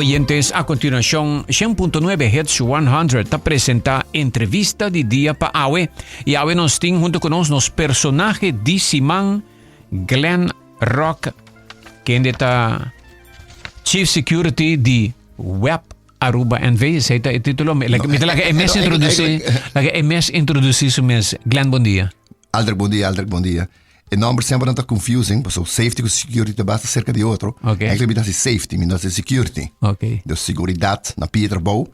Oyentes, a continuacion 100.9 Hits 100 ta presenta entrevista di dia pa awe. Y awe nos tin hunto con nos nos personaje di siman Glenn Rock, kende ta Chief Security di Web Aruba NV. Esey ta e titulo. Mi la, mi ta laga e mes introduci, laga e mes introduci su mes. Glenn, bon dia. Aldrich, bon dia, Aldrich, bon dia. E nomber semper nan ta confusing, paso safety ku security ta basta cerca di otro. Eigenlijk mi ta hasi safety, mi no hasi security. Dus seguridad na pia trabou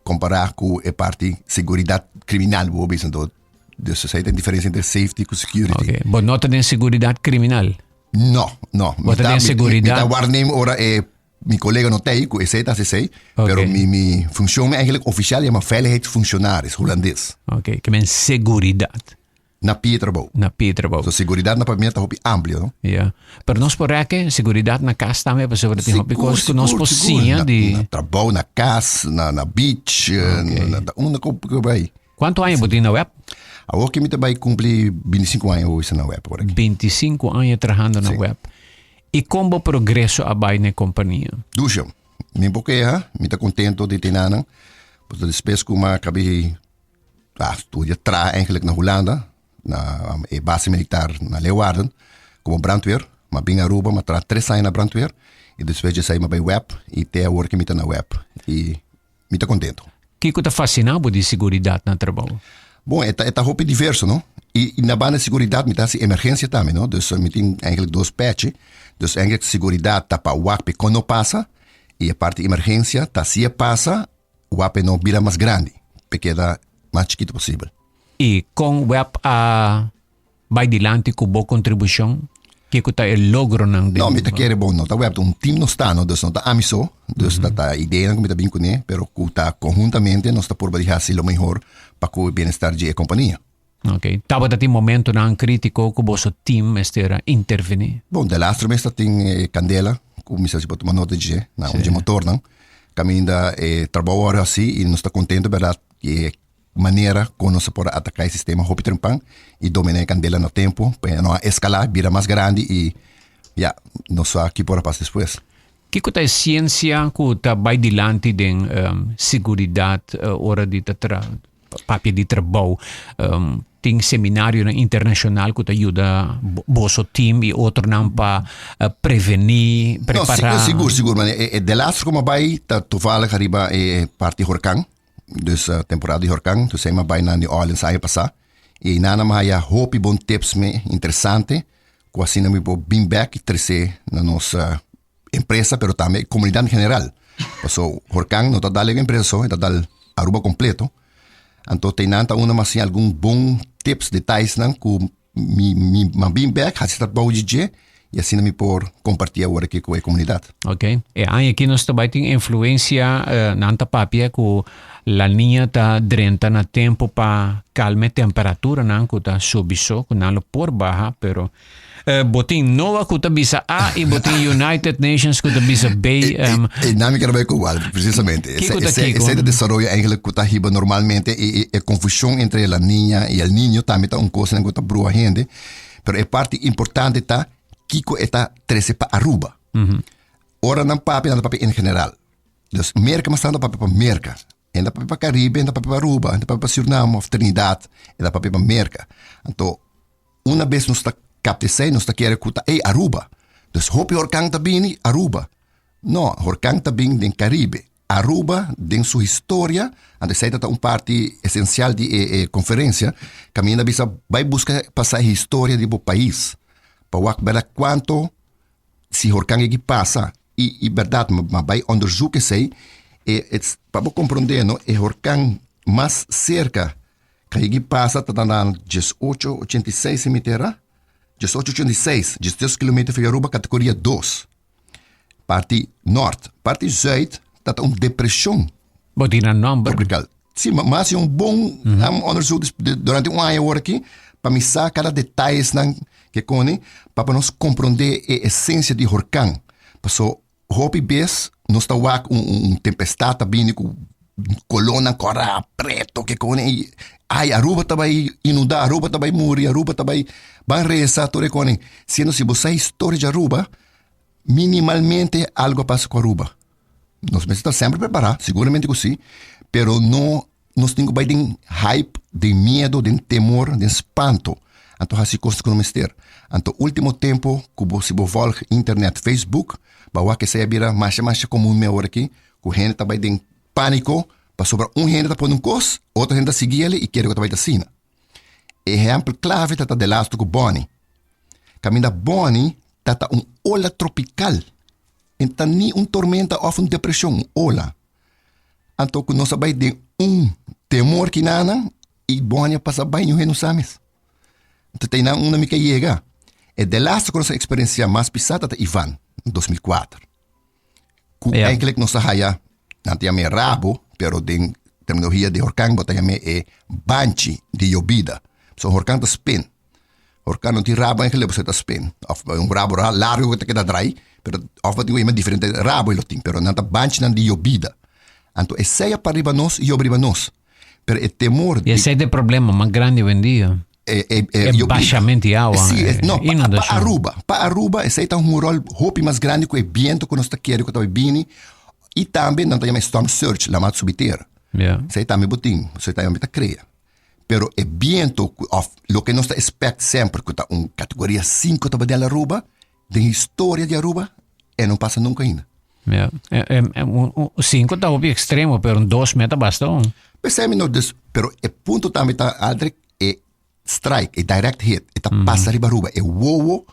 compara ku e parti seguridad criminal bo bisa anto. Dus esei ta e diferencia entre safety ku security. Ok, bo no ta den seguridad criminal? No, no. Bo ta den seguridad? Mi ta waarnemen ora e mi colega no tei ku esei ta hasi esei, pero mi funcion eigenlijk oficial yama veiligheidsfunctionaris, Hulandes. Ok, ke men seguridad. Na pie trabou. Na pie trabou. So seguridad na pamia ta hopi amplio, no? Ja. Pero nos por reke seguridad na cas tambe, pasobra tin hopi cos cu nos por siña di. Na trabou, na cas, na na beach, na na unda cu cu bay. Cuanto aña bo tin na web? Awor ki mi ta bay cumpli 25 aña hoy na web awor aki. 25 aña trahando na web. Y con bo progreso a bay na e compania? Dushi. Mi por keha, mi ta contento di tin nan. Pasobra despues cu mi a cabi a studia traha eigenlijk na Hulanda, na e base militar na Leeuwarden, como brandweer. M'a bin Aruba, m'a traha tres aña na brandweer y despues di esei m'a bai web y te awor ke mi ta na web y mi ta contento. Kiko ta fasina bo di seguridad na trabou? Bon, e ta, e ta hopi diverso, no? Y, y na banda di seguridad mi ta haci emergencia tambe, no? Dus mi tin eigenlijk dos pechi. Dus eigenlijk seguridad ta pa wak pe kon no pasa y e parti emergencia ta si e pasa, wak pe no bira mas grandi, pe keda mas chikito posibel. I kon web a bai dilanti ku bo kontribushon? Kiko ta e logronan den? No, mi ta kere bon, no ta web, ta un team nos ta, no, dus no ta ami so, dus ta ta ideanan ku mi ta bin kuné, pero ku ta konhuntamente nos ta purba di hasi lo mehor pa ku e bienestar di e kompania. Ok, tabata tin momentonan kritiko ku boso team mester a intervení? Bon, de laatste mes ta tin e kandela ku mi sa si bo tuma nota di dje, na un dje motornan, kaminda e trabou a wòrdu hasi i nos ta kontento bèrdat di e manera kon nos a por a ataká e sistema hopi trempan i dominá e kandela na tempu pa e no a eskalá, bira mas grandi i ya, nos sa ki por a pasa despues. Kiko ta e siensia ku ta bai dilanti den siguridat ora di ta tra papia di trabou? Tin seminarionan internashonal ku ta yuda boso team i otronan pa prevení, prepará? No, sigur, sigur. E de laatste ku mi a bai ta toevallig ariba e parti horkan, dus temporada di horkan. Dus mi a bai na New Orleans aña pasá i einan mi a haya hopi bon tips me interesante ku asina mi por bin bek i trese na nos empresa pero tambe komunidat en general. Paso horkan no ta dal e empresa so, e ta dal Aruba kompleto. Anto teinan ta unda mi a siña algun bon tips, detaysnan ku mi mi a bin bek hasi trabou di dje i asina mi por kompartí awor aki ku e komunidat. Ok, e aña aki nos ta bai tin influensia, nan ta papia ku La Niña ta drenta na tempu pa kalma e temperaturanan ku ta subi so, ku nan lo por baha, pero bo tin NOAA ku ta bisa A i bo tin United Nations ku ta bisa B. E nan mi kere bai ku igual, precisamente. Kiko ta kiko? Esei ta desaroyo eigenlijk ku ta hiba normalmente i e konfushon entre La Niña i El Niño tambe ta un kosnan ku ta brua hende, pero e parti importante ta kiko e ta trese pa Aruba. Ora nan papia, nan ta papia en general. Dus Merka mas tantu papia pa Merka. E ta papia pa Karibe, e ta papia pa Aruba, e ta papia pa Surinam of Trinidad, e ta papia pa Merka. Anto una bes nos ta kapta esei nos ta kere ku ta ey Aruba. Dus hopi horkan ta bini Aruba. No, horkan ta bin den Karibe. Aruba den su historia, anto esei ta ta un parti esensial di e e konferensia, kaminda bisa bai buska pasa e historia di bo pais pa wak bera kuanto si horkan eki pasa i i berdad ma bai onderzoek esei e ets pa bo komprondé no e horkan mas serka ka yegi pasa ta na 1886 si mi tera 1886 diesdos kilometer for Aruba kategoria dos parti nort parti zuid ta ta un depreshon Bo tin nan nomber? Tropikal. Si, ma ma hasi un bon onderzoek durante un aña awor aki pa mi sa kada detayesnan ke koni pa pa nos komprondé e esensia di horkan. Paso hopi bes nos ta wak un un tempestat ta bini ku kolónan kòrá, preto ke koni i ai Aruba ta bai inundá, Aruba ta bai muri, Aruba ta bai ban resa tur e koni. Siendo si bo sa historia di Aruba minimalmente algo a pasa ku Aruba. Nos mester ta semper prepará, siguramente ku sí, pero no nos tin ku bai den hype, den miedo, den temor, den spanto. Anto hasi kos ku no mester. Anto último tempo ku bo si bo volg internet, Facebook, bo a wak esei a bira masha masha komun me awor aki, ku hende ta bai den pániko pasobra un hende ta pone un kos, otro hende ta sigui el i kere ku ta bai ta asina. Ehèmpel klave ta ta delastu ku Bonnie. Kaminda Bonnie ta ta un ola tropikal. E ta ni un tormenta òf un depreshon, un ola. Anto ku nos a bai den un temor kinanan i Bonnie a pasa bai niun hende no sa mes. Anto ta einan unda mi ke yega. E delastu ku nos a eksperensiá mas pisá ta ta Ivan, 2004. Ku Ja. eigenlijk nos a haya, nan ta yam'é rabo, pero den terminologia di horkan bo ta yam'é e banchi di yobida. So horkan ta spin. Horkan no tin rabo eigenlijk, bo ta spin. Of un rabo largo ku ta keda drai, pero of bo tin ku yama diferente rabo e lo tin, pero nan ta banchinan di yobida. Anto esei a para riba nos i yobi riba nos. Pero e temor I esei ta e problema mas grandi hoy-en-dia. E, e, e, E bashamento di awa, Sí, e no, pa, pa inundacion. Aruba. Pa Aruba, esei ta un rol hopi mas grandi ku e biento ku nos ta kere ku ta bini. I tambe nan ta yama e storm surge, lamat subi tera. Ja. Esei tambe bo tin, esei tambe ta krea. Pero e biento, ku, of loke nos ta expect semper ku ta un kategoria 5 ta den Aruba, den historia di Aruba, e no pasa nunka ainda. Ja. Un 5 ta hopi extremo, pero un 2 meta basta un. Pesei mi no, dus, pero e punto tambe ta, Aldrich, e strike, e direct hit, e ta pasa riba Aruba. E wowo,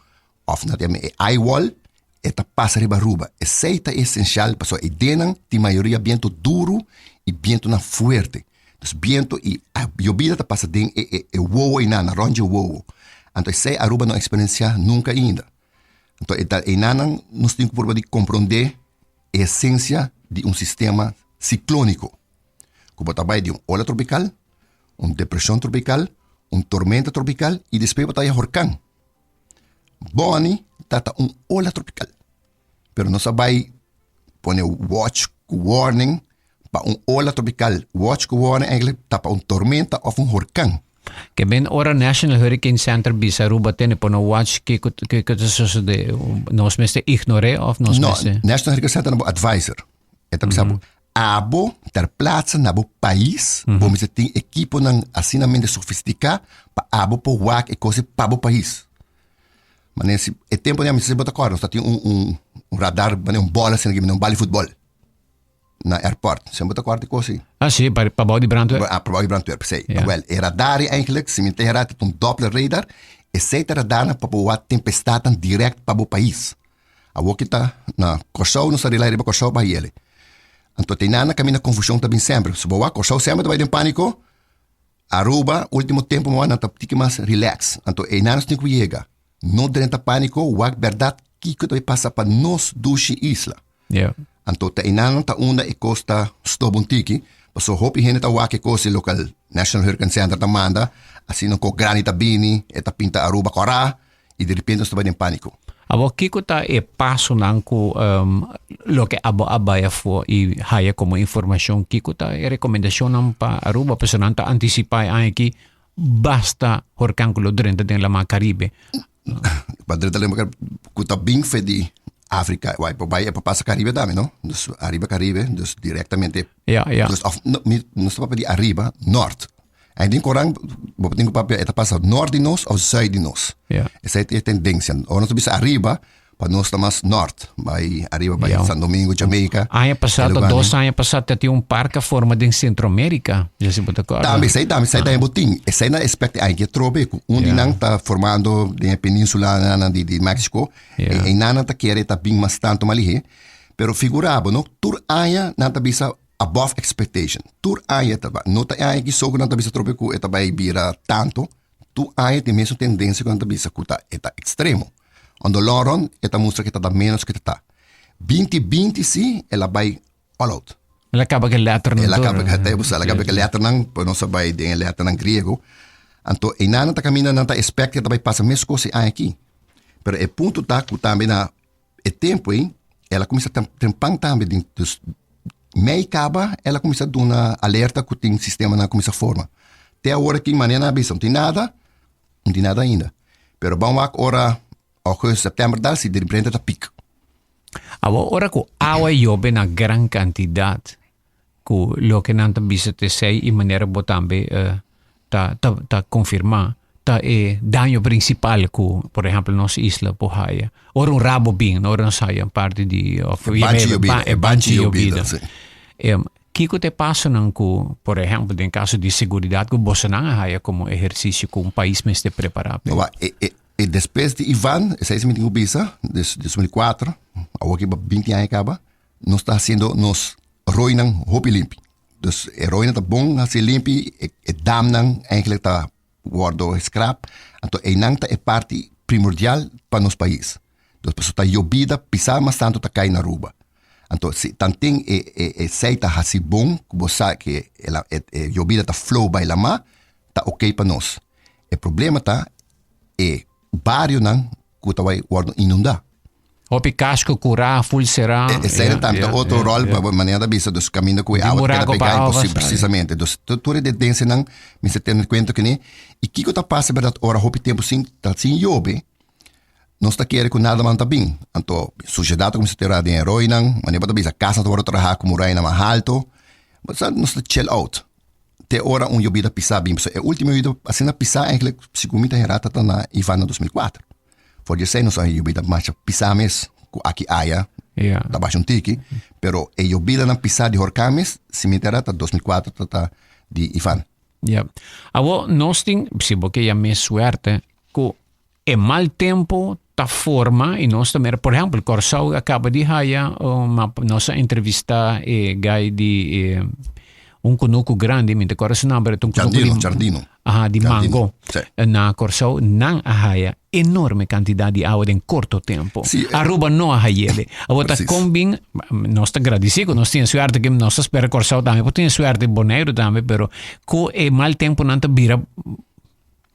of na e eye wall, e ta pasa riba Aruba. Esei ta esencial, pasobra e denan tin mayoria biento duro y bientonan fuerte. Dus biento y yobida ta pasa den e, e, e wowo einan, na rond dje wowo. Anto esei Aruba no a experiencia nunca ainda. Anto e ta einanan nos tin ku purba di komprondé e esensia di un sistema siklóniko. Ku bo ta bai di un ola tropikal, un depreshon tropikal, un tormenta tropikal i despues bo ta haña horkan. Bonnie ta ta un ola tropikal, pero nos a bai pone watch ku warning pa un ola tropikal. Watch ku warning eigenlijk ta pa un tormenta òf un horkan. Ke ben ora National Hurricane Center bisa Aruba tene pone watch kiko kiko ta sosode? Nos mester ignor'é òf nos No, mester? National Hurricane Center na bo advisor. E ta bisa bo, abo ter plaatse na bo pais, bo mester tin ekiponan asinamente sofistiká pa abo por wak e kos ei pa bo pais. Manera si e tempo mi si bo ta kòrda nos ta tin un un un radar manera un bòl asina un bal di futbòl na airport. Si bo ta kòrda e kos ei? Ah si, pa pa bou di brandweer. Ah, pa bou di brandweer, p'esei. Ja. Awèl, e radar ei eigenlijk, si mi ta hera, ta un Doppler radar, esei ta radarnan pa bo wak tempestadnan dirèkt pa bo pais. Awor ki ta na Kòrsou, nos ta rely riba Kòrsou pa hañ'el. Anto te nana kaminda konfushon ta bin semper. Si bo wak Kòrsou semper ta bai den pániko, Aruba último tempu bo wak nan ta tiki mas relax. Anto e nan nos tin ku yega. No drenta pániko, wak bèrdat kiko ta bai pasa pa nos dushi isla. Yeah. Anto ta e nan ta unda e kos ta stoba un tiki, pasobra hopi hende ta wak e kos di lokal National Hurricane Center ta manda, asina un kos grandi ta bini, e ta pinta Aruba kòrá, i di repente nos ta bai den pániko. Awor kiko ta e pasonan ku loke abo a bai afó i haya komo informashon? Kiko ta e rekomendashonnan pa Aruba? Pasobra nan ta antisipá e aña aki basta horkan ku lo drenta den Laman Karibe. Pa drenta den Laman Karibe ku ta bin fe di Afrika, wai por bai e por pasa Karibe tambe no? Dus ariba Karibe, dus direktamente. Ja, ja. Dus of no, mi nos ta papia di ariba, nort. En den Koran, bo tin ku papia, e ta pasa nort di nos of zuid di nos. Ja. Esei ta e tendensia. Ora nos ta bisa ariba, pa nos ta mas nort, bai ariba bai Ja. San Domingo, Jamaica. Aña pasá, e ta lugarnan. dos aña pasá, ta tin un park a forma den Centroamérica. Ya si bo ta acorda. Tambe, esei tambe, esei tambe bo tin. Esei nan expect ai ke trobe, ku un di Ja. nan ta formando den e peninsula nan di, di Mexico. Ja. E, e nan ta kere ta bin mas tanto mas lihé. Pero figura bo, no? Tur aña nan ta bisa above expectation. Tur aña ta ba. No ta e aña ki so ku nan ta bisa trope ku e ta bai bira tanto. Tur aña tin mesun tendensia ku nan ta bisa ku ta e ta ekstremo. On the long run e ta mustra ku e ta da menos ku e ta ta. Binti binti si el a bai all out. El a kaba ku e letternan El a tur. kaba el a kaba ku e letternan, pues nos a bai den e letternan griego. Anto einan nan ta kaminda nan ta expect ku e ta bai pasa meskos e aña aki. Pero e punto ta ku tambe na E tempu ei, el a kuminsá trempan tambe den dus mei kaba el a kuminsá duna alerta ku tin sistemanan a kuminsá forma. Te awor aki manera nan a bisa no tin nada, no tin nada ainda. Pero ban wak ora augustus, sèptèmber dal si diriprente ta pik. Awor ora ku awa yobe na gran kantidat, ku loke nan ta bisa ta esei i manera bo tambe ta ta ta konfirmá ta e daño principal ku por ehèmpel nos isla por haya. Ora un rabo bin, ora nos haya un parti di òf E banchi yobida, e banchi yobida. Kiko ta e pasonan ku, por ehèmpel den kaso di seguridat ku bosonan a haya komo ehersisio ku un pais mester prepará p'e? No, e e e despues di Ivan, esei si mi tin ku bisa, des 2004, awor ki 20 aña kaba, nos ta hasiendo nos roinan hopi limpi. Dus e roinan ta bon hasi limpi, e e damnan eigenlijk ta wordo scrap, anto einan ta e parti primordial pa nos pais. Dus pasobra ta yobida pisa mas tanto ta kai na Aruba. Anto si tanten e e esei ta hasi bon ku bo sa ke e la e e yobida ta flow bai lama ta oké pa nos. E problema ta e barionan ku ta bai wordo inunda. Hopi kasko kurá, ful será. Esei ta tambe ta otro ròl pa manera ta bisa dus kaminda ku e awa ta keda pegá imposibel presisamente. Dus tur e detensianan mester tene kuenta kuné. I kiko ta pasa bèrdat ora hopi tempu sin ta sin yobe nos ta kere ku nada man ta bin. Anto sushedat ta kuminsá tera den e roinan manera bo ta bisa kasnan ta wòrdu trahá ku murainan mas haltu. Bo sa nos ta chill out te ora un yobida pisá bin. Pasobra e último yobida asina pisá eigentlik segun mi ta hera ta na Ivan na 2004. For di esei nos a yobida masha pisá mes ku aki aya ta basha un tiki, pero e yobidanan pisá di horkan mes si mi ta ta 2004 ta ta di Ivan. Ya. Awor nos tin, si bo ke yam'é suerte, ku e mal tempu ta forma i nos ta mira, por ehèmpel Kòrsou a kaba di haya, nos a entrevistá e guy di e un kunuku grandi, mi ta kòrda su nòmber, ta un kunuku di Jardino, Jardino. Aha, di Jardino, mango. sí. Na Kòrsou nan a haya enorme kantidat di awa den korto tempu. Sí, eh. Aruba no a hayele. Awor ta Precies. kon bin, nos ta gradisí ku nos tin e suerte ku nos ta spera Kòrsou tambe por tin e suerte, Boneiru tambe, pero ku e mal tempunan ta bira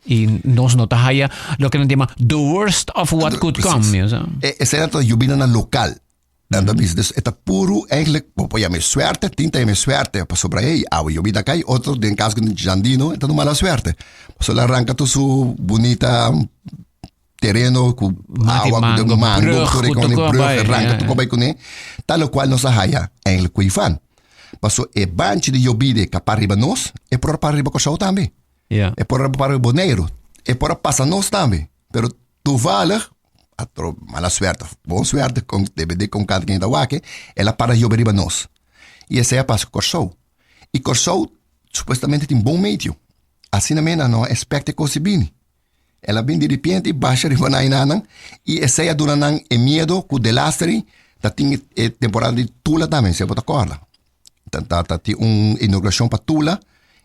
i nos no ta haya loke nan ta yama the worst of what could come. Precies. You sa. E, esei ta yobida na lokal. Dan ta bisa, dus e ta puru eigenlijk, bo por yama e suerte, tin ta yama e suerte, pasobra hey, awe yobida kai, otro den caso di Jandino, e ta un mala suerte. Pasobra el a ranca tur su bunita tereno cu Mati awa, cu mango, den mango, brug, tur e cu con e tur brug, bai, ranca ja, tur ja. bai cune, tal lo cual nos a haya eigenlijk cu Ivan. Paso e banchi di yobida ka para riba nos, e por a para riba Kòrsou tambe. Ja. E por a para riba Boneiru, e por a pasa nos tambe. Pero toevallig, atro mala suerte of bon suerte, kon depende kon kant ken ta wak, el a para yobe riba nos. I esei a pasa ku Kòrsou. I Kòrsou supuestamente tin bon medio. Asina mena no a expect e kos di bini. El a bin di repente i basha riba nan enanan i esei a duna nan e miedo ku delastri ta tin e temporada di Tula tambe, si bo ta kòrda. Ta ta ta tin un inaugurashon pa Tula,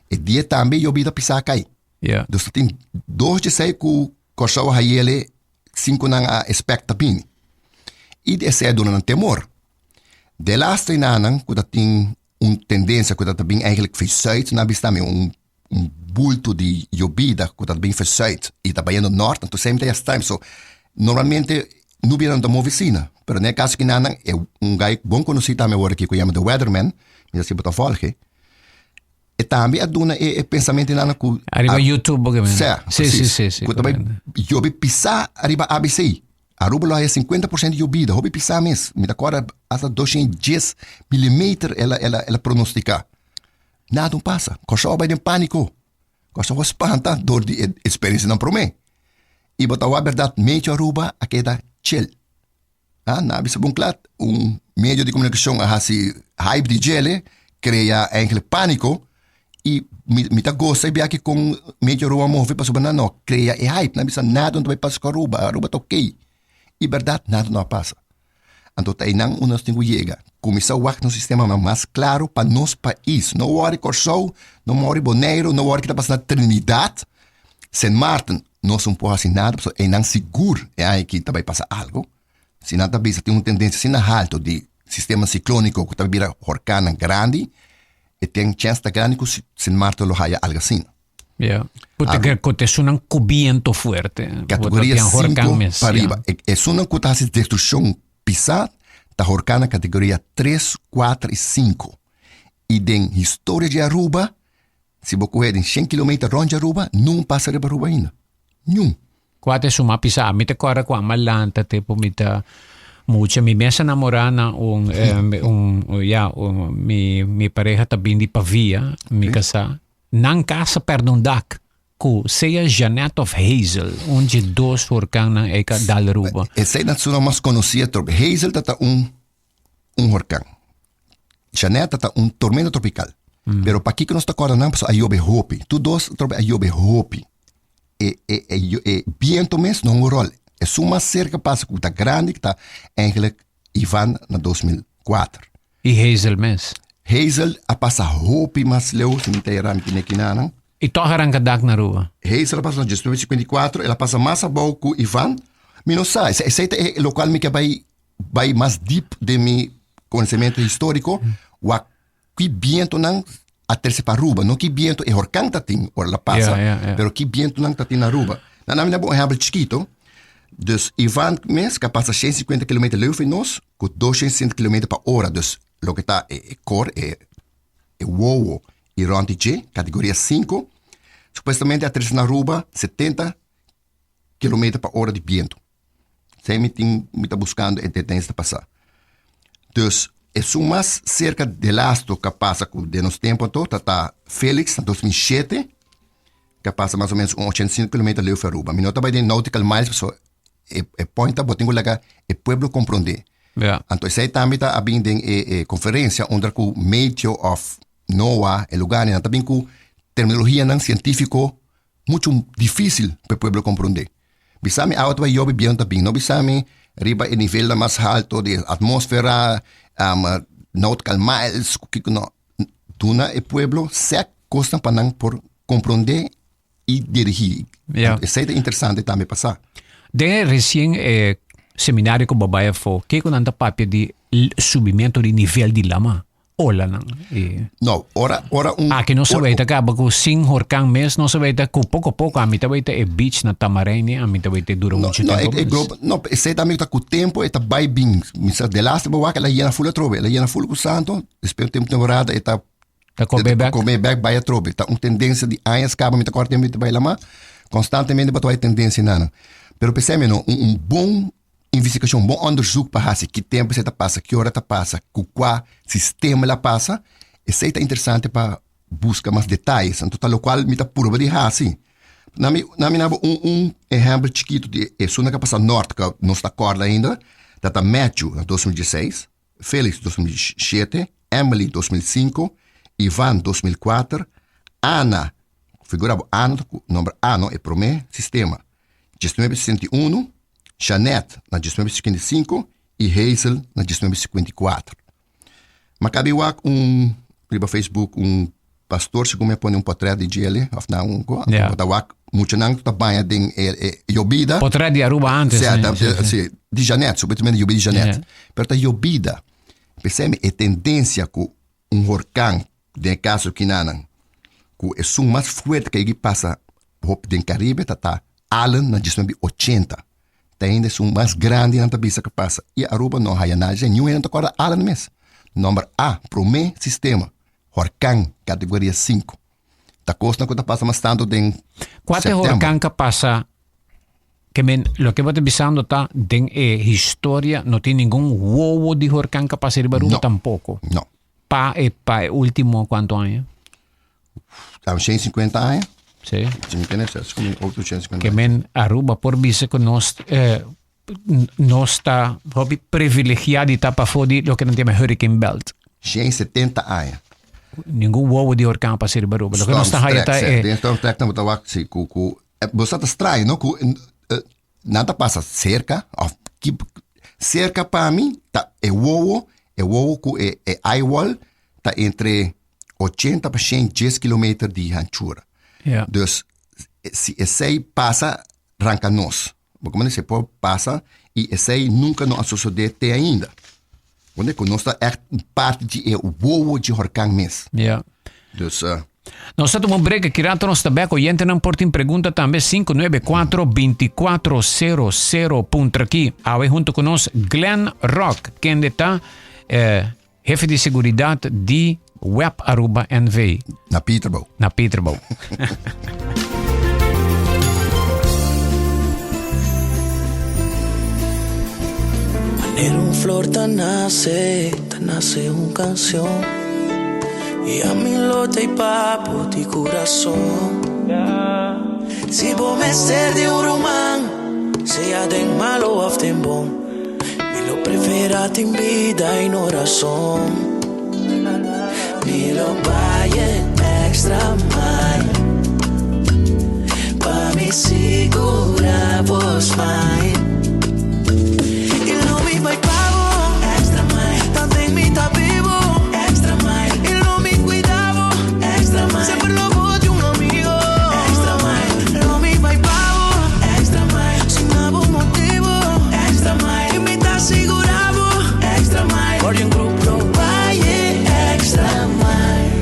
e dia tambe yobida pisá kai. Ja. Dus ta tin dos djesei ku Kòrsou a hayele sin ku nan a expect ta bini. I esei a duna nan temor. Delaster nanan ku ta tin un tendensia ku ta ta bin eigenlijk van zuid nan a bisa tambe un un bulto di yobida ku ta bin van zuid i ta bayendo nort anto semper ta ya stram. So normalmente nubianan ta move asina pero den e kaso kinanan e un guy bon konosí tambe awor aki ku yama The Weatherman mi ta si bo ta volge. E tambe a duna e, e pensamentonan ku Ariba a- YouTube bo ke men. Sè, Sí, sí, precies. sí, sí, Ku ta bai correcto. yobe pisá ariba ABC. Aruba lo haya 50% di yobida, hopi pisá mes. Mi ta kòrda hasta 210 milimeter el a, el a, el a pronostiká. Nada no pasa. Kòrsou a bai den pániko. Kòrsou a spanta dor di e eksperensianan promé. I bo ta wak bèrdat, medio Aruba a keda chill. Ah, nan a bisa bon kla, un medio di komunikashon a hasi hype di djele, krea eigenlijk pániko, i mi, mi ta gosa e biaha kon medio Aruba a move pasobra nan no krea e hype. Nan a bisa nada no ta bai pasa ku Aruba, Aruba ta oké. I bèrdat nada no a pasa. Anto ta einan unda nos tin ku yega, kuminsá wak nos sistemanan mas klaro pa nos pais. No wòri Kòrsou, no wòri Boneiru, no wòri kita pasa na Trinidad, Sint Maarten. Nos no por hasi nada pasobra einan sigur e aña aki ta bai pasa algo. Si nan ta bisa tin un tendensia asina halto di sistema sikloniko ku ta bira horkannan grandi, e ten chèns ta grandi ku Sint Maarten lo haya algo asina. Ja. Ku ta ku ta esunnan ku biento fuerte. Kategoria 5 pa riba. Esunnan ku ta hasi destrukshon pisá ta horkannan kategoria 3, 4 i 5. I den historia di Aruba Si bo kohe den shen kilometer rond di Aruba, nun pasa riba Aruba ainda. Niun. Kua ta e suma pisá? Mi ta kòrda ku a malanta tempu mi ta. Mucha mi mes a namorá na un, eh, un ja, un, mi, mi pareha ta bin di Pavia, mi kasá. Nan kas a pèrdè un dak ku sea Jeanette of Hazel, un dje dos horkannan ei ka dal Aruba. Esei nan su nan mas konosí atrobe. Hazel ta ta un un horkan. Jeanette ta ta un tormenta tropikal. Pero pakiko nos ta kòrda nan? Pasobra a yobe hopi. Tur dos atrobe a yobe hopi. E e e e biento mes no hunga ròl. Esun mas serka pasa ku ta grandi ta eigenlijk Ivan na 2004. I Hazel mes. Hazel a pasa hopi mas leu, si mi ta era mi tin aki nanan. I tòg a ranka dak na Aruba. Hazel a pasa na 1954, el a pasa mas abou ku Ivan. Mi no sa, esei ta e lokual mi ke bai bai mas diep den mi konosementu históriko, wak ki bientonan a trese pa Aruba, no ki biento e horkan ta tin ora el a pasa, pero ki bientonan ta tin na Aruba. Nan a mi daba un ehèmpel chikito, dus Ivan mes ku a pasa 150 kilometer leu for nos, ku 260 kilometer pa ora, dus loke ta e kor, e wowo i rònt di dje, kategoria sinku, supuestamente a trese na Aruba 70 kilometer pa ora di bientu. Esei mi tin, mi ta buskando e detensia ta pasá. Dus esun mas serka delasto ku a pasa ku den nos tempu anto ta ta Felix na 2007 ku a pasa mas o menos un 85 kilometer leu for Aruba. Mi no ta bai den nautical miles pasobra e e point ta bo tin ku laga e pueblo komprondé. Ja. Anto esei tambe ta a bin den e e konferensia unda ku meteo òf NOAA e lugarnan ta bin ku terminologianan sientífiko mucho difícil pa e pueblo comprende. Bisa mi awa ta bai yobe bientu ta bin, no bisa mi riba e nivelnan mas halto di atmósfera, um, nautical miles, ku kiko no. Duna e pueblo sèt kosnan pa nan por comprende i dirigí. Ja. Esei ta interesante tambe pa sa. Den e resien e seminario ku bo bai afó, kiko nan ta papia di subimentu di nivel di lama? Olanan e. No, ora, ora un. Aki nos a weta kaba ku sin horkan mes nos a weta ku poko poko ami ta weta e beach na Tamarijn ami ta weta e dura No, muchu no, tempo e, e mes. globo, no, esei tambe ta ku tempo e ta bai bin. Mi sa de laatste bo wak el a yena full atrobe, el a yena full ku santo, despues un temporada e ta Ta kobe bek. Kobe bek bai atrobe. Ta un tendensia di añas kaba mi ta kòrda tempo mi ta bai lama, konstantemente bo ta wak e tendensia nan. Pero p'esei mi no, un un bon Investigashon, bon onderzoek pa hasi ki tempu esei ta pasa, ki ora ta pasa, ku kua sistema el a pasa, esei ta interesante pa buska mas detayes. Anto ta lokual mi ta purba di hasi. Na mi na mi naba un un ehèmpel chikitu di esun ku a pasa nòrt ku nos ta kòrda ainda, ta ta Matthew na 2016, Felix 2007, Emily 2005, Ivan 2004, Ana, figura bo Ana ta ku nòmber Ano e promé sistema, 1961, Jeanette na 1955 i Hazel na 1954. Ma kabi wak un riba Facebook un pastor segun mi a pone un portret di djele of na un ko, Ja. ta wak muchanan ku ta baña den e, e yobida. Portret di Aruba antes. Sí, ne? ta- Sí, sí. sí, di Jeanette, supuestamente yobida di Jeanette. Ja. Pero ta yobida. Pensei mi e tendencia ku un horkan den e kaso kinanan ku esun mas fuerte ku a yegi pasa hopi den Karibe ta ta Allen na 1980. Ta ainda esun mas grandi nan ta bisa ku pasa. I Aruba no haya nada dje, niun hende no ta kòrda Allen mes. Nòmber A, promé sistema, horkan kategoria sinku. Ta kosnan ku ta pasa mas tantu den Kua ta e sèptèmber. horkan ku pasa Ke men, loke bo ta bisando ta den e historia no tin ningun wowo di horkan ka pasa riba Aruba No. tampoco. No. Pa e pa e ultimo cuanto aña? Ta un 150 aña. Sí. Si mi tene ses como otro 150 Ke aña. men Aruba por bisa ku nos eh, nos ta hopi privilegiá di ta pafó di loke nan ta yama hurricane belt. 170 aña. Ningun wowo di horkan a pasa riba Aruba. Loke nos ta haya ta e Den storm trek nan bo ta wak si ku ku Bo sa ta straño no ku nan ta pasa serka of ki serka pa mi ta e wowo e wowo ku e e eyewall ta entre ochenta pa shen dies kilometer di hanchura. Ja. Dus si esei pasa ranka nos. Bo komo esei por pasa i esei nunka no a sosode te ainda. Wende ku nos ta ègt un parti di e wowo di horkan mes. Ja. Dus Nos ta tuma un break aki rato nos ta bek oyentenan por tin pregunta tambe 594 2400 puntra aki. Awe hunto ku nos Glenn Rock kende ta eh, hefe di seguridad di Web Aruba NV na Peterborough. na Peterborough. Manera un flor ta nace, ta nace un cancion Y ami lo t'ey pa bo di curason Si bo mester di un ruman, sea den malo of den bon Mi lo prefera tin bida y no razon Mi lo bay e extra mile Pa mi sigura bo smile Y lo mi bay pa bo extra mile Tanten mi ta bibo extra mile Y lo mi cuida bo extra mile Semper lo bo di un amigo extra mile Lo mi bay pa bo extra mile Sin abo motibo extra mile Y mi ta sigura bo extra mile Guardian Group lo bay e extra mile.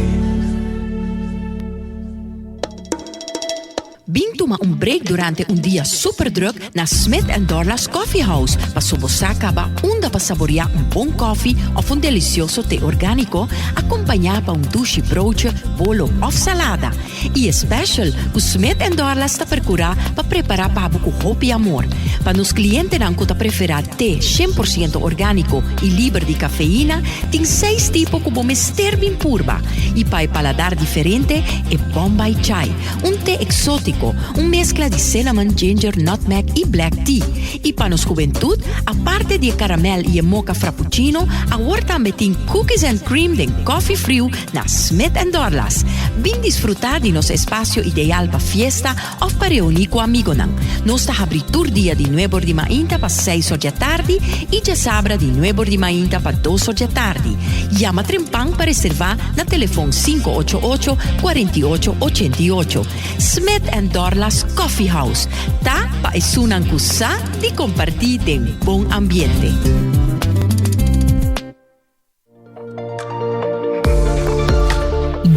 Bin tuma un break durante un dia super druk na Smith and Dorlas Coffee House paso bo sa caba unda pa saborea un bon koffie of un delicioso te organico acompaña pa un dushi broodje, bolo of salada. Y e special cu Smith and Dorlas ta percura pa prepara pa bo cu hopi amor. Pa nos clientenan cu ta prefera te 100% organico y liber di cafeína, tin seis tipo cu bo mester bin purba. Y pa e paladar diferente, e Bombay Chai, un te exótico, un mezcla di cinnamon, ginger, nutmeg y black tea. Y pa nos juventud, aparte di e caramel y e mocha frappuccino, awor tambe tin cookies and cream den coffee friu na Smith and Dorlas. Bin disfruta di nos espacio ideal pa fiesta of pa reuni cu amigonan. Nos ta habri tur dia di nuebor di mainta pa seis or djatardi y djasabra di nuebor di mainta pa dos or djatardi. Yama trempan pa reserva na telefon 588 48 88. Smith and Dorlas Coffee House ta pa esunnan cu sa di comparti den bon ambiente.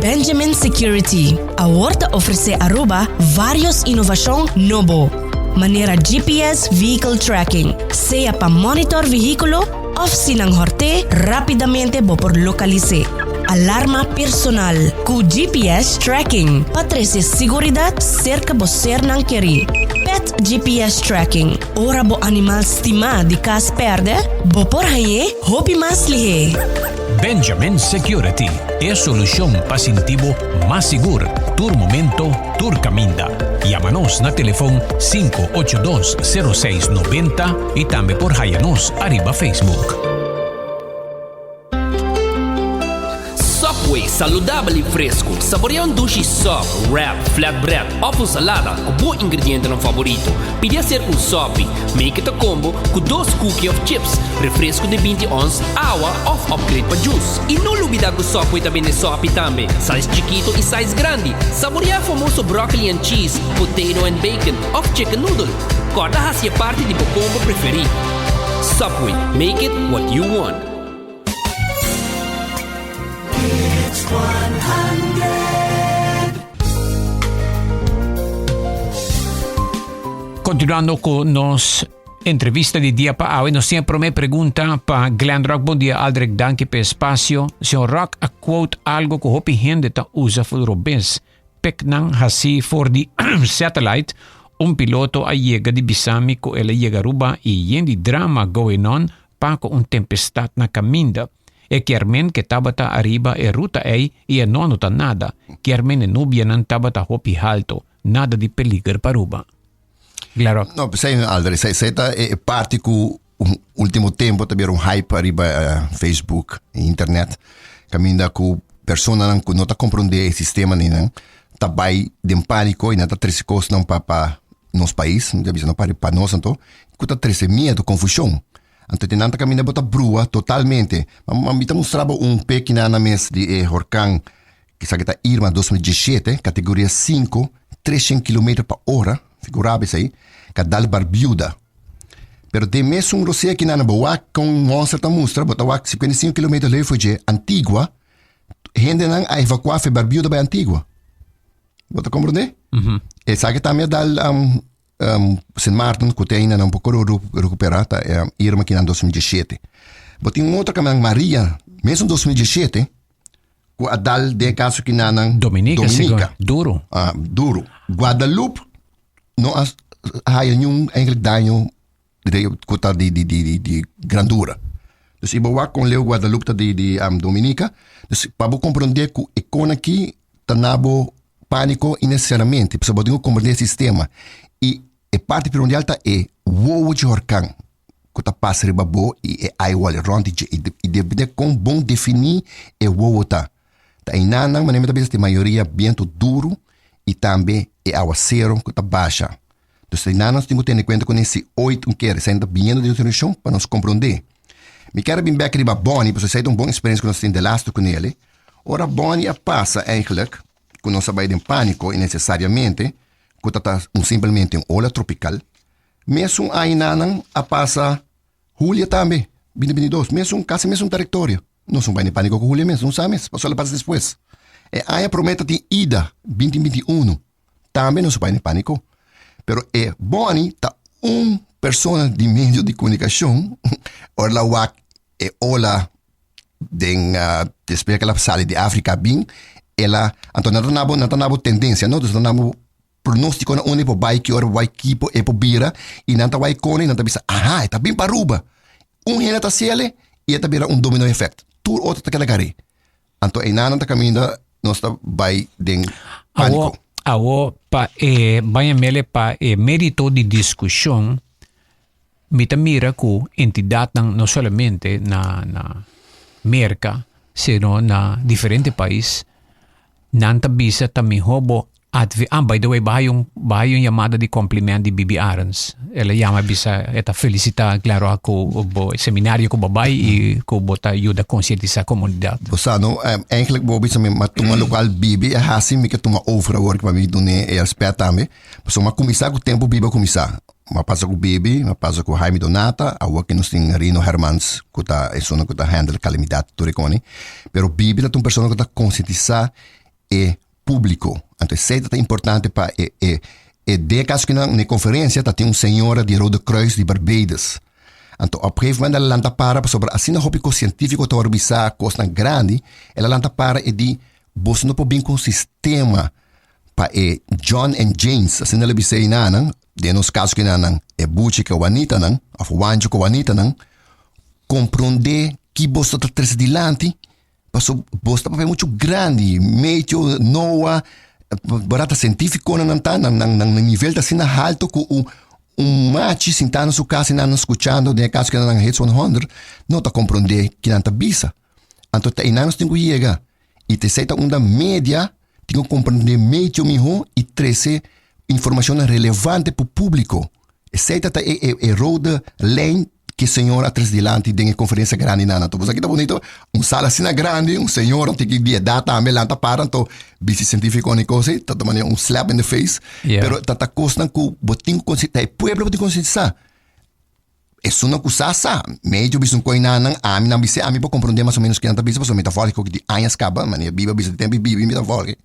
Benjamin Security awor ta ofrece Aruba varios innovacion nobo, manera GPS Vehicle Tracking, sea pa monitor vehiculo of si nan horte, rapidamente bo por localise. Alarma personal cu GPS Tracking pa trece siguridad cerca bo sernan keri. Pet GPS Tracking, ora bo animal stima di cas perde, bo por hañ'e Hopi mas lihé. Benjamin Security, e solucion pa sinti bo mas sigur tur momento, tur caminda. Yama nos na telefon 582 06 90 y tambe por haya nos ariba Facebook. Subway, saludabel y fresco. Saborea un dushi sub, wrap, flatbread of un salada cu bo ingredientenan favorito. Pidi hacer un sopi. Make it a combo cu dos cookie of chips, refresco di 20 ons, awa of upgrade pa juice. Y no lubida cu Subway ta bende sopi tambe, size chikito y size grandi. Saborea famoso broccoli and cheese, potato and bacon of chicken noodle. Corda haci parti di bo combo preferi. Subway, make it what you want. It's 100. Continuando cu nos entrevista di dia pa awe, nos tin prome pregunta pa Glenn Rock. Bon dia, Aldrich. Danki pa espacio. Señor Rock a quote algo cu hopi hende ta usa futuro bes. Peknan hasi for di satellite. Un piloto a yega di bisa mi cu el a yega Aruba y yen di drama going on pa cu un tempestad na caminda. E kiermen cu tabata ariba e ruta ey y e no nota nada. Kiermen e nubianan tabata hopi halto. Nada di peliger pa Aruba. Claro. No, esey Aldrich, esey ta e parti cu ultimo tempo ta bira un hype ariba Facebook y internet. Caminda cu personanan cu no ta comprende e sistema ni nan, ta bay den panico y nan ta trece cosnan pa nos pais, mi ta bisa no pa nos anto, cu ta trece miedo, confusion. Anto te nan ta caminda bo ta brua totalmente. Ma mi ta mustra bo un peki na mes di e horcan, kisa cu ta Irma 2017, categoria 5, 300 kilometer pa ora, figura bo esey, ca dal Barbuda. Pero den mesun rosea ki nan bo wak con monster ta mustra, bo ta wak 55 kilometer leu for dje Antigua, hendenan a evacua fe Barbuda bay Antigua. Bo ta comprende? Esaki tambe a dal Sint Maarten, cu te ainda nan poco recupera, ta Irma ki nan 2017. Bo tin un otro caminda Maria, mesun 2017, cu a dal den e caso ki nan Dominica, Dominica. Duro. Ah, duro. Guadeloupe no a haya niun eigenlijk daño. Ku ta di di di di grandura. Dus i bo wak kon leu Guadalupe ta di di Dominica. Dus pa bo komprondé ku e kon aki ta na bo pániko innesesariamente. Pasobra bo tin ku komprondé e sistema. I e parti primordial ta e wowo dje horkan ku ta pasa riba bo i e aiwòl rònt di dje. I depende kon bon definí e wowo ta. Ta einanan manera mi ta bisa tin mayoria bientu duru i tambe e awasero ku ta basha. Dus einan nos tin ku tene kuenta kuné si oit un kere esei ta biniendo den nos direkshon pa nos komprondé. Mi kier a bin bek riba Bonnie pasobra esei ta un bon eksperensia ku nos tin delaster ku nele. Ora Bonnie a pasa eigentlik ku nos a bai den pániko innesesariamente ku ta ta un simpelmente un ola tropikal. Mesun añanan a pasa Julia tambe, binti 22, mesun kasi mesun trayektoria. Nos no bai den pániko ku Julia mes, nos sa mes pasobra el a pasa despues. E aña promé ta tin Ida, binti 21. Tambe nos bai den pániko. Pero e Bonnie ta un persona di medio di komunikashon ora el a wak e ola den despues ku el a sali di Afrika bin el a anto nan ta nabo nan ta nabo tendensia no dus nan ta nabo pronostiko na unda e por bai ki ora e por bai ki por e por bira i nan ta wak e kone i nan ta bisa aha e ta bin pa Aruba un hende ta hasiel i e ta bira un domino effect tur otro ta keda gar'é. Anto einan ta kaminda nos ta bai den pániko. Awo, awo pa e baña mele pa e merito di diskushon mi ta mira ku entidatnan no solamente na na Merka sino na diferente pais nan ta bisa ta mihó bo Adv ah by the way baha un baha un yamada di compliment di Bibi Arends. El a yama bisa e ta felicita claro cu bo seminario cu bo bay y cu bo ta yuda concientisa comunidad. Bo sa no, eigenlijk bo bisa mi ma tuma locual Bibi a haci mi ke tuma over awor pa mi dune e respet tambe. Pasobra mi a cuminsa cu tempo Bibi a cuminsa. Mi a pasa cu Bibi, mi a pasa cu Jaime Donata, awor ke nos tin Rino Hermans cu ta esunnan cu ta handle calamidad tur e coni. Pero Bibi ta un persona cu ta concientisa e públiko. Anto esei ta ta importante pa e e e den e kaso ku nan na e konferensia ta tin un señora di Rode Kruis di Barbados. Anto op gegeven moment el a lanta para pasobra asina hopi kos sientífiko ta wòrdu bisá kosnan grandi, el a lanta para e di boso no por bin ku un sistema pa e John and Janes, asina el a bisa einanan, den nos kaso ku einanan e Buchi ku e Juanitanan òf Juancho ku Juanitanan, komprondé ki boso ta trese dilanti. Paso bos ta papia mucho grandi, meteo, NOAA, barata científiconan nan ta, nan, nan, nan nivel ta asina halto ku un, un machi sintá na su kas i nan skuchando, den e kaso ku nan hits 100, no ta komprondé ki nan ta bisa. Anto ta einan nos tin ku yega. I t'esei ta unda media tin ku komprondé meteo mihó i trese informashonnan relevante pa públiko. Esei ta ta e, e, e rode lijn que señor a trece dilanti den e conferencia grandi nan. Anto, boso aki ta bonito, un sala asina grandi, un señor anto ki di edad tambe lanta para, anto bisti científico ni cosa, ta ta manera un slap in the face. Yeah. Pero ta ta cosnan cu bo tin cu consi-, ta e pueblo bo tin concientisa. Esunnan cu sa sa, medio bisa un coi nan, ami nan bisa, ami por comprende mas o menos kinan ta bisa, pasobra mi ta volge koki di añas caba, manera biba bisa di tempo i bibi mi ta volge.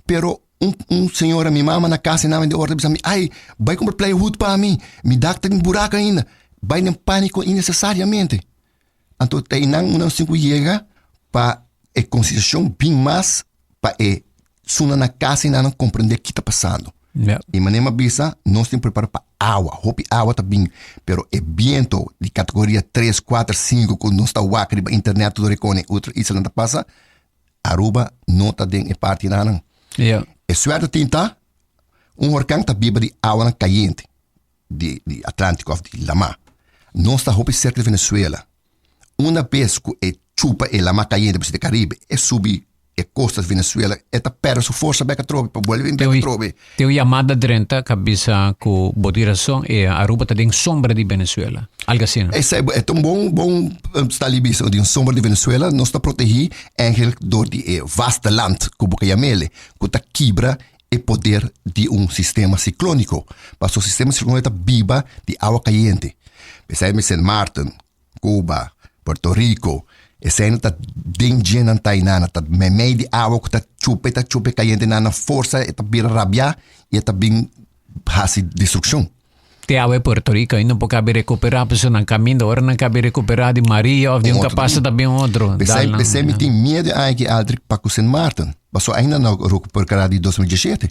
Pero Un un señora mi mama na casa na de orde bisa mi ay bai compra plywood pa mi mi dak ta buraco ainda bai den panico innecesariamente anto ta einan una sin cu yega pa e concientisacion bin mas pa e suna na casa y nan comprende ki ta pasando Ja. y manera mi a bisa nos tin prepara pa awa hopi awa ta bin pero e biento di categoria tres cuater cinco cu nos ta wak riba internet tur e otro islanan ta pasa Aruba no ta den e partinan. Ja. E suerte tin ta, un horkan ta biba di awanan kayente di, di Atlántico of di lamá. Nos ta hopi serka di Venezuela. Una bes ku e chupa e lamá kayente di Caribe, e subi e kosta di Venezuela, e ta perde su forsa bek atrobe, pa bolbe bin bek atrobe. Tin un yamada drenta ka bisa ku bo tin rason e Aruba ta den sombra di Venezuela. Algo asina. Esei e ta un bon bon stali bisa di un sombra di Venezuela nos ta protegí eigenlijk door di e vasteland ku bo ka yam'ele ku ta kibra e poder di un sistema siklóniko. Pasobra sistema siklóniko ta biba di awa kayente. P'esei mi Sint Maarten, Cuba, Puerto Rico, esei ta den dje nan ta einan, ta meimei di awa ku ta chupa e ta chupa e kayente nan na forsa e ta bira rabiá i e ta bin hasi destrukshon. Te awe Puerto Rico ainda no por kabi rekuperá pasobra nan kaminda ora nan kabi rekuperá di Maria òf di un kapasa ta bin otro. P'esei p'esei mi tin miedu aki Aldrich pa ku Sint Maarten pasobra ainda no rekuperá di 2017.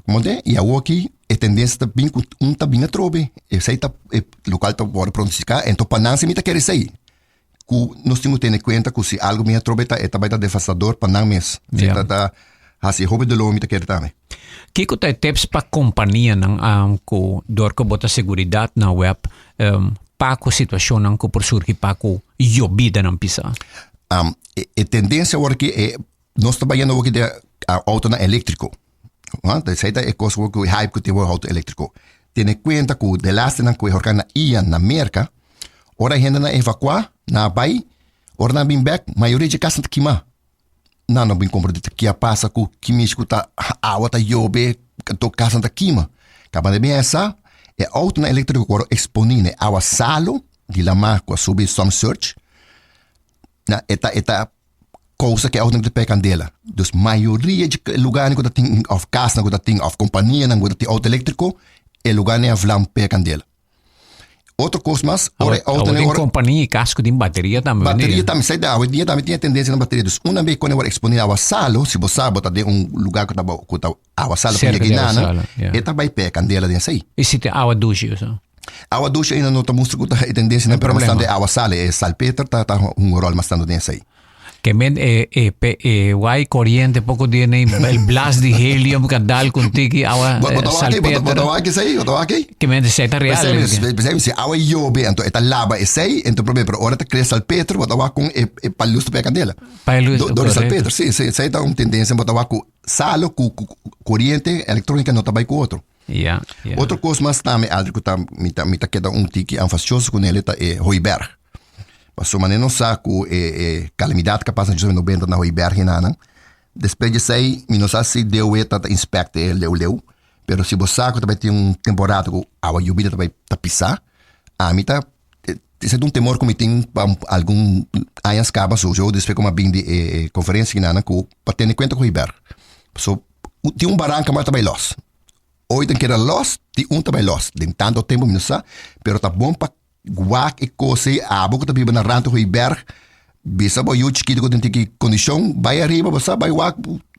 Como te? Y awor aki e tendencia ta bin cu un ta bin atrobe. Esey ta e locual ta worde pronostica. Enton pa nan si mi ta kere esey. Cu nos tin cu tene cuenta cu si algo bin atrobe ta e ta bay ta devastador pa nan mes. Si ta ta haci hopi dolor mi ta kere tambe. Kico ta e tips pa companianan cu door cu bo ta seguridad na web pa cu situacionnan cu por surgi pa cu yobidanan pisa? E tendencia awor aki e Nos ta bayendo awor den autonan eléktriko. Esei ta e kos awor ku e hype ku tin awor outo eléktriko. Tene kuenta ku delastenan ku e horkan na Ian na Merka, ora e hendenan evakuá, nan a bai, ora nan a bin bèk, mayoria dje kasnan ta kimá. Nan no bin komprondé ke a pasa ku kimishi ku ta awa ta yobe, anto kasnan ta kima. Kaba nan bin hesa, e outonan eléktriko ku wòrdu eksponí na e awa salu di lamá ku a subi storm surge, na e ta e ta kousa ku e outonan ta pega kandela. Dus mayoria di e lugarnan ku ta tin òf kasnan ku ta tin òf kompanianan ku ta tin outo eléktriko, e lugarnan a vlam pega kandela. Otro kos mas, ora e outonan Awe tin kompania i kas ku tin bateria tambe. Bateria tambe, esei ta awe dia tambe tin e tendensia na bateria. Dus una bes ku nan wòrdu eksponé awa salu, si bo sa bo ta den un lugar ku ta ku ta awa salu ku Serka yega di awa einan, salu, ya. e ta bai pega kandela den esei. I si tin awa dushi oso? Awa dushi ainda no ta mustra ku ta e tendensia nan, pero mas tantu e awa sal, e salpeter ta ta hunga ròl mas tantu den esei. Ke men e e pe e wai koriente poko dia nei el blast di helium ka dal ku un tiki awa Bo bo ta wak ei? Bo ta bo salpeter. ta wak esei? Bo ta wak ei? Ke men esei ta real. Pesei pesei si awa yobe anto e ta laba esei enton probe pero ora ta krea salpeter bo ta wak kon e e pa lus ta pega kandela. Pa e lus, Dor di korekto. salpeter si si esei ta un tendensia bo ta wak ku salo ku ku koriente elektronika no ta bai ku otro. Ja, ja. Otro kos mas tambe Adri ku ta mi ta mi ta keda un tiki anfasioso kuné ta e hooiberg. Pasobra manera nos sa ku e e kalamidat ku a pasa na 1990 na hooiberg hinanan, despues di esei mi no sa si DOW ta ta inspect e leu leu, pero si bo sa ku ta bai tin un temporada ku awa yubida ta bai ta pisa, ami ta esei ta un temor ku mi tin pa algun añas kaba sowieso despues ku mi a bin di e e konferensia hinanan ku pa tene kuenta ku hooiberg. Pasobra tin un baranka mas ta bai los. Hoy ta keda los, tin un ta bai los. Den tanto tempo mi no sa, pero ta bon pa wak e kos ei. Abo ku ta biba na rand di Hooiberg, bisa bo yu chikito ku tin tiki kondishon, bai ariba bo sa, bai wak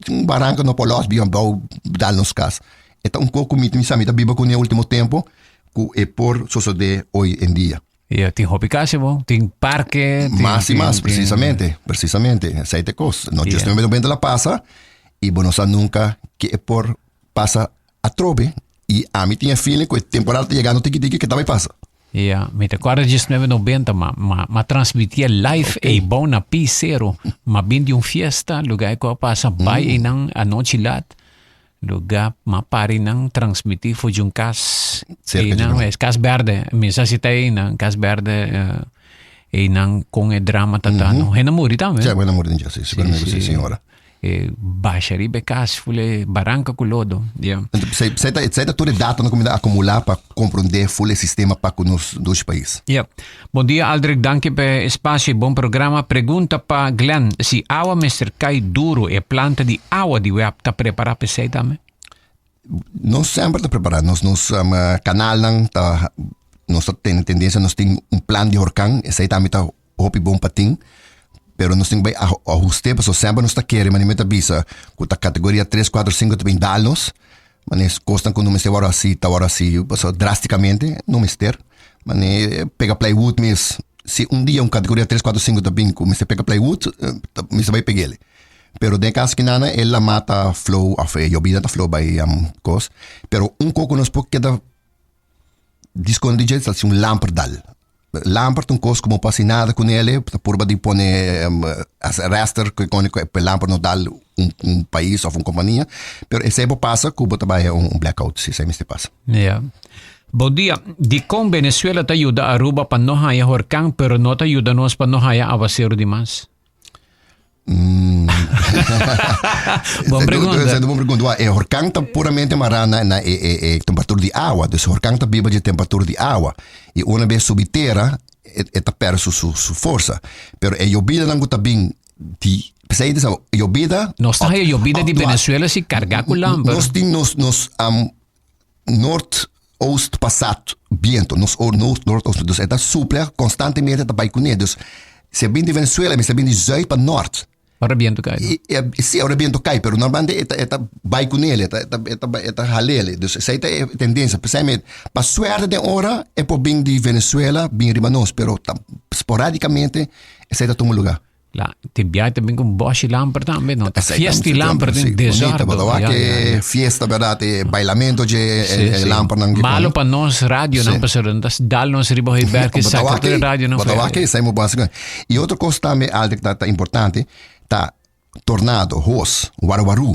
un baranka no por los biba bou dal nos kas. E ta un kos ku mi sa mi ta biba kuné ultimo tempo ku e por sosodé hoy en dia. Ja, tin hopi kasi bo, tin parke. Tin, mas y mas, precisamente, precisamente. Esei ta e kos. No just no benta la pasa y bo no sa nunca ke e por pasa atrobe. Y ami tin e feeling ku e temporada ta yegando tiki tiki ke ta bai pasa. Ja, mi ta kòrda 1990 ma, ma, ma transmitié live okay. ei bou na Pi Cero. Ma bin di un fiesta, lugar ku a pasa bai mm. einan anochi lat. Lugar ma pari nan transmití for di un kas. Einan, es kas berde. Mi sa si ta einan, kas berde. Uh, einan kon e drama ta ta. Mm -hmm. Hende muri tambe. Ja, hende muri ja, sí, seguramente sí, sí, señora. E basha riba e kas, fule baranka ku lodo. Ja. Zij, zij, ta, zij ta tur e data no kumida acumula pa comprende full e sistema pa ku nos dos país. Ja. Bon dia Aldrich, danki pa e espacio y bon programa. Pregunta pa Glenn, si awa mester cay duro e planta di awa di web ta prepara pa esey tambe? Nos semper ta prepara, nos nos um, kanalnan ta nos ta tene tendencia nos tin un plan di horkan, esey tambe ta hopi bon pa tin, pero nos tin ku bai ahuste pasobra semper nos ta kere manera mi ta bisa ku ta kategoria tres, kuater, sinku ta bin dal nos, manera kosnan ku no mester wòrdu hasi ta wòrdu hasi pasobra drastikamente no mester, manera pega plywood mes si un dia un kategoria tres, kuater, sinku ta bin ku mester pega plywood mester bai peg'el, pero den e kaso kinan e lama ta flow òf e yobida ta flow bai kos, pero un kos ku nos por keda Disco di dje ta si un lamper dal. Lamper ta un kos ku bo no por hasi nada kuné, ta purba di pone arrester ku e lamper no dal un un pais òf un kompania, pero esei por pasa ku bo ta bai un blackout si esei mester pasa. Ya. Bon dia. Dikon Venezuela ta yuda Aruba pa no haya horkan pero no ta yuda nos pa no haya awaseru di mas? Mm. Bon pregunta. Esa bon pregunta. E horkan ta puramente mará na, na e, e, e temperatura di awa. Dus horkan ta biba di temperatura di awa. Y una vez subi tera, e, e ta perde su, su, su forsa. Pero e yobida nan ku ta bin di Pesei di sa, yobida. Nos ta haya yobida di Venezuela si carga ku lamper. Nos tin nos nos um, noord oost pasat biento, nos or noord noord oost, dus e ta supla constantemente ta bai kuné. Dus si e bin di Venezuela, mester bin di zuid pa noord. Ora biento kai. E, e, si, ora biento kai, pero normalmente e ta, e ta bai ku nele, e ta, e ta, e ta, e ta halele. Dus esei ta e tendensia. Pesei pa suerte den ora e por bin di Venezuela bin riba nos, pero ta sporadicamente esei ta tuma lugar. La, tin biaha ta bin con boshi lamper tambe, no? Ta fiesta y lamper den desordo. Bonita, ja, ja, ja. Fiesta, verdad, e bailamento je sí, e, sí. lamper nan. Malo pa nos radio nan, pasobra nan ta dal nos riba hoy berk y saca tur radio nan. Batawa ke, sai mo básico. Y otro cosa tambe, Aldrich, ta, ta importante, ta tornado, hos, waruwaru.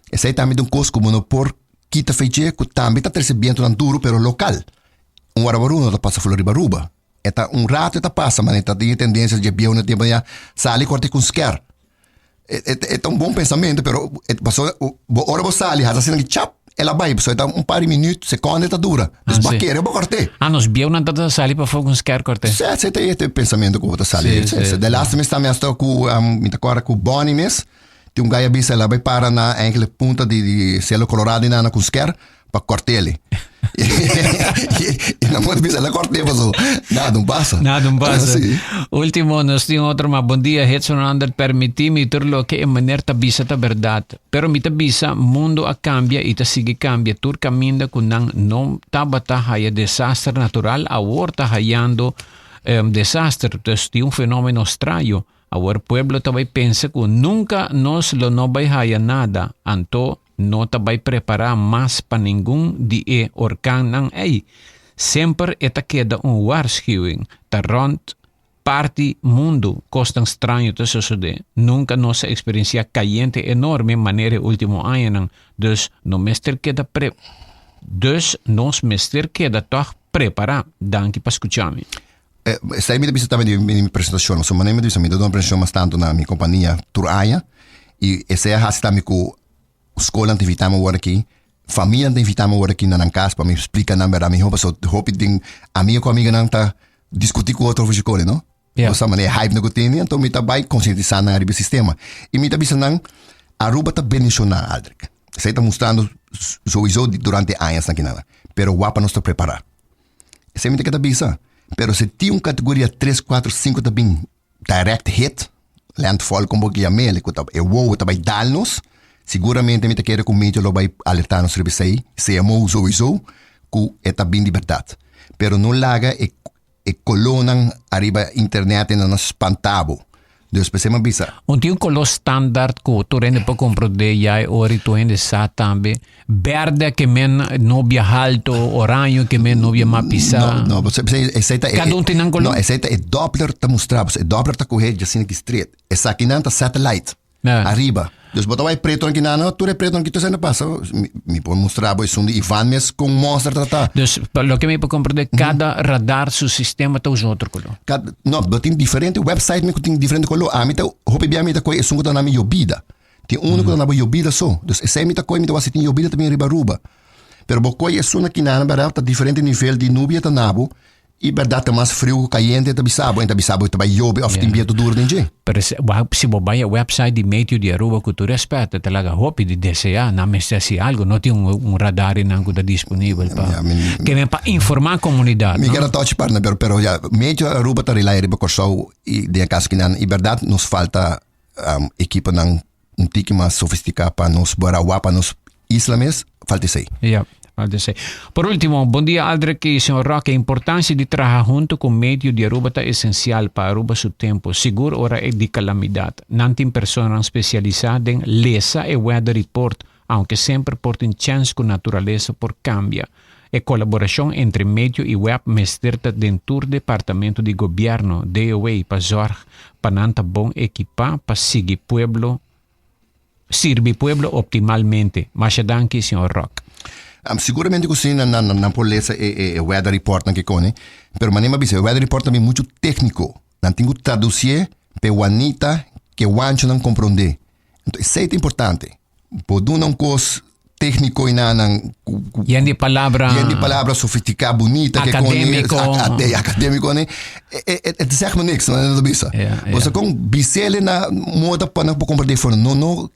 Esei tambe ta un kos ku bo no por kita feche ku tambe ta trese bientonan duru pero lokal. Un waruwaru no ta pasa full riba Aruba. E ta un rato e ta pasa, ma e ta tin e tendensia dje bieu na tempo ya sali korte ku un sker. E, e, e ta un bon pensamentu, pero e paso bo ora bo sali hasi asina ki chap, el a bai, paso e ta un par di minuut, sekonde e ta dura. Dus Ah, bo sí. kere bo korte. Ah, nos bieunan ta ta sali pafó ku un sker korte. Sí, sí, ta e pensamentu ku bo ta sali. Sí, sí. De laatste mes tambe hasta ku um, mi ta kòrda ku Bonnie mes, tin un gai a bisa el a bai para na enkele punta di, di Cielo Colorado i nana ku un sker, pa kortele. Y na modo bisa la korte paso. Nada, un pasa. Nada, un pasa. Sí. Último, nos tin otro mas. Bon dia, Hudson Ander. Permití mi tur loke e meneer ta bisa ta berdad. Pero mi ta bisa, mundo a cambia y ta sigui cambia. Tur caminda cu nan no tabata haya desaster natural, awor ta hayando um, desaster. Dus tin un fenomeno straño. Awor pueblo ta bay pensa cu nunca nos lo no bay haya nada. Anto no ta bai prepará mas pa ningun di e orkannan ei. Semper e ta keda un waarschuwing, ta rònt parti mundu kosnan straño ta sosodé. Nunka nos a eksperensiá kayente enorme manera e último añanan, dus no mester keda pre dus nos mester keda tòg prepará. Danki pa skuchá mi. Esei mi ta bisa tambe den mi presentashon. So manera mi ta bisa mi ta duna un presentashon mas tantu na mi kompania tur aña i esei a hasi tambe ku skolnan ta invitá mi awor aki, famianan ta invitá mi awor aki na nan kas pa mi splika nan bèrdat mihó pasobra hopi den amiga ku amiganan ta diskutí ku otro over shikoli no. Ja. Bo sa manera e hype nan ku tene anto mi ta bai konsientisá nan ariba e sistema i mi ta bisa nan Aruba ta bendishoná Aldrich. Esei ta mustrando souiso durante e añasnan kinan pero wak pa nos ta prepará. Esei mi ta keda bisa. Pero si tin un kategoria tres, kuater, sinku ta bin direct hit, landfall kon bo ke yam'el, ku ta e wowo ta bai dal nos, siguramente mi ta kere ku meteo lo bai alerta nos riba esei, CMO souiso, ku e ta bin di bèrdat. Pero no laga e e kolónan ariba internet en nan spanta bo. Dus p'esei mi a bisa. Un tin un koló standaard ku tur hende por komprondé ya e ora i tur hende sa tambe. Bèrdè ke men nobia halto, oraño ke men nobia mas pisá. No, no, p'esei esei ta e. Kada un tin nan koló? No, esei ta e Doppler ta mustra bo. E Doppler ta kohe djasina ki street. Esakinan ta satellite. Ariba. Dus bo ta wak e pretonan ki nana, tur e pretonan ki tur esei na pasa. Mi, mi por mustra bo esun di Ivan mes kon monster ta ta. Dus pa loke mi por komprende, kada radar su sistema ta usa otro koló. Kad, no, bo tin diferente website mi ku tin diferente koló. Ami ta, hopi bia mi ta kohe esun ku ta na mi yobida. Tin uno ku ta na bo yobida so. Dus esei mi ta kohe, mi ta wak si tin yobida también riba Aruba. Pero bo kohe esun aki nana berdad ta diferente nivel di nubia ta na bo. I bèrdat ta mas friu ku kayente ta bisa bo, en ta bisa bo ta bai yobe òf tin bientu duru den dje. Pero si bo bai e website di Meteo di Aruba ku tur rèspèt ta laga hopi di deseá, nan mester hasi algu, no tin un radar einan ku ta disponibel pa ke men pa informá komunidat. Mi keda tòchi parna pero pero ya Meteo Aruba ta rely riba Kòrsou i den e kaso kinan i bèrdat nos falta ekiponan un tiki mas sofistiká pa nos Barawa, pa nos isla mes, falta esei. Ja, falta esei. Por último, bon dia Aldrich i señor Roque. Importancia di traha hunto cu medio di Aruba ta esencial pa Aruba su tempo, sigur ora e di calamidad. Nan tin personanan specialisa den lesa e weather report, aunke semper por tin chens cu naturalesa por cambia. E colaboracion entre medio y web mester ta den tur departamento di gobierno, DOW, pa zorg pa nan ta bon ekipa pa sigui pueblo sirbi pueblo optimalmente. Masha danki, señor Rock. Siguramente cu si nan nan por lesa e e weather reportnan ke kone, pero manera mi a bisa e weather report ta bin mucho tecnico, nan tin cu traducié pa e wanita ke wanchonan comprende. Enton esey ta importante. Bo duna un kos técnico y nan Yen di palabra. Yen di palabra sofisticá, bunita. Académico. Que académico ne. Het zegt me niks, no no bisa. Ja, ja. Kon bisele na moda pa nan por comprende for no no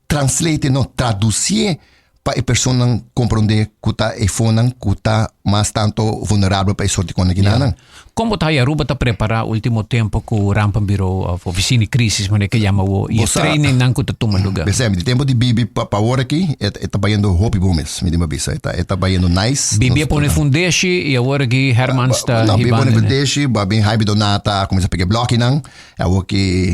translate no traducie pa e personan comprende ku ta e fonan ku ta mas tanto vulnerabel pa e soort di kone ki nan. Kon bo ta haya Aruba ta prepara ultimo tempo ku Rampenbureau of Oficina di Crisis manera ke yama awo y e Bo sa- trainingnan ku ta tuma luga? Besem, di tempo di Bibi pa, pa awor aki, e, e ta bayendo hopi bon mes, mi di mi bisa. E ta, e ta bayendo nice. Bibi a Nos- pone fundeshi y awor aki Hermans ta No, Bibi pone hibando. fundeshi, ba bin Jaime Donata a kuminsá pega e blòkinan. Awor ki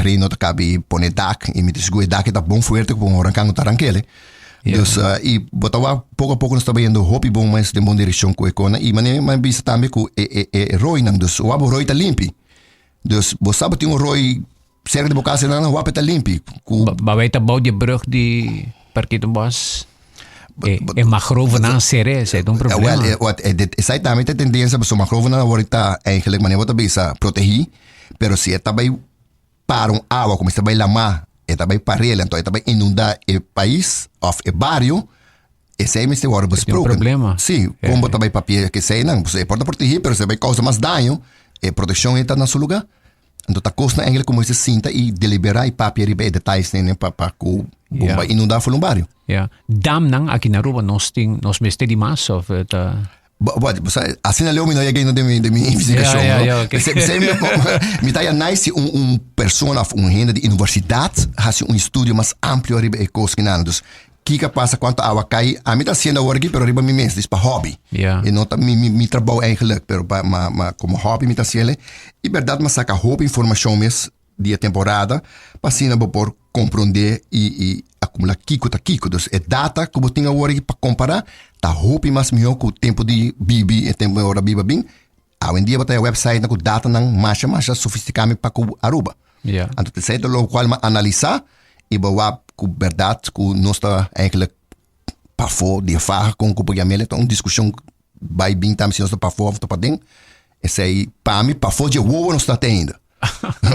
Reino ta kabi pone dak y mi ta sigur e dak e ta bon fuerte ku un horankan no ta rankele. Dus uh, y bo ta wak poko a poko nos ta bayendo hopi bon mes den bon direkshon ku e kona y manera mi bisa tambe ku e e e roinan dus wak bo roi ta limpi. Dus bo sa bo tin un roi serka di bo kas nan wak e ta limpi ku Ba ba ta bou di e brug di Parkietenbos. E, e mangrovenan sere, esei ta un problema. Wel, wat, dit, esei tambe ta tendensia, pasobra mangrovenan awor ta eigenlijk, manera bo ta bisa, protegí, pero si e ta bai para un awa ku mester bai lamá, e ta bai parel, anto e ta bai inundá e pais òf e bario, esei mester wòrdu besproken. problema. Sí, kon bo ta bai papia ku eseinan? Pasobra e por ta protegí, pero si e bai kousa mas daño, e protekshon ei ta na su lugá. Anto ta kosnan eigenlijk ku mester sinta i deliberá i papia riba e detayesnan pa pa ku bo bai inundá for un bario. Ya. Damnan aki na Aruba nos tin, nos mester di mas òf ta? Bo, bo, bo sa, asina leu mi no yega den mi, den mi investigacion, Ja, ja, no? ja, oké. P'esei, p'esei mi, mi ta ya nice si un, un persona of un hende di universidad hasi un estudio mas amplio riba e kos kinan. Dus, kiko a pasa, kuantu awa kai, ami ta hasiendo awor aki, pero riba mi mes, dus pa hobby. Ja. E no ta mi, mi, mi trabou eigenlijk, pero pa, ma, ma komo hobby mi ta hasiel. I bèrdat mi a saka hopi informashon mes di e temporada pa asina bo por komprondé i i akumulá kiko ta kiko. Dus e data ku bo tin awor aki pa kompará ta hopi mas mihó ku tempu di Bibi, e tempu ora Bibi a bin. Awendia bo ta e websitenan ku datanan masha masha sofistiká mi pa ku Aruba. Ja. Anto esei ta lokual mi a analisá i bo wak ku bèrdat ku nos ta eigenlijk pafó di e faha kon ku por yam'el ta un diskushon bai bin tambe si nos ta pafó of ta paden. Esei pa mi pafó dje wowo nos ta te ainda.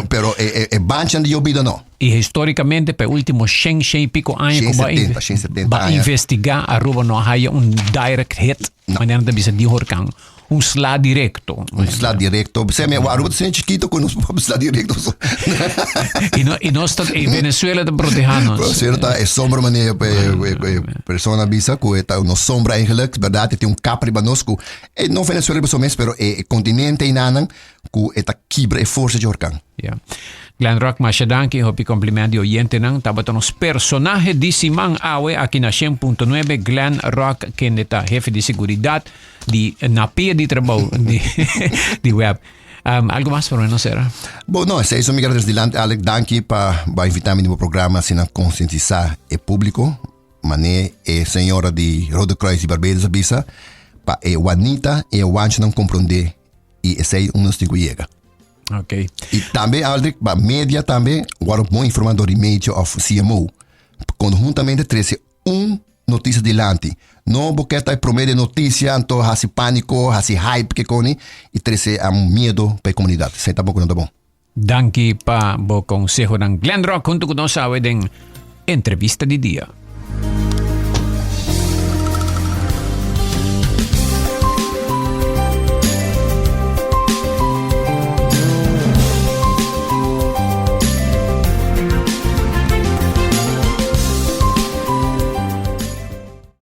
Pero e, e, e banchan di yobida no. Y históricamente pa e último shen, shen y pico aña ku ba, 170, 170 ba aña. investiga Aruba no haya un direct hit, No. manera ta bisa di horkan, un sla directo. Un sla directo. Besef mi, Aruba ta asina chikito ku nos por sla directo. So. Y no, y nos ta, y Venezuela ta proteha nos. Venezuela ta e sombra manera pe, pe, pe persona bisa ku e ta nos sombra eigenlijk, berdad, e tin un kap riba nos ku e no Venezuela riba su mes, pero e continente einanan ku e ta kibra e forsa dje horkan. Ja. Glenn Rock, masha danki, hopi compliment di oyentenan. Tabata nos personahe di siman awe aki na 100.9, Glenn Rock, kende ta hefe di seguridad di na pia di trabou di, di web. Um, algo mas por nos sera? Bo, no, esei so mi ker dilanti, Alec. Danki pa ba invita mi di bo programa asina konsientisá e públiko. Mané e señora di Rode Kruis di Barbados a bisa pa e Juanita e Juanchonan komprondé i esei un nos tin ku yega. Ok. I tambe, Aldrich, pa media tambe, wòrdu bon informá dor di medio òf CMO. Konhuntamente trese un notisia dilanti. No bo ke ta e promé de notisia, anto hasi pániko, hasi hype ke koni, i trese miedo pa e komunidat. Esei tampoko no ta bon. Danki pa bo konsehonan. Glenn Rock huntu ku nos awe den Entrevista di Dia.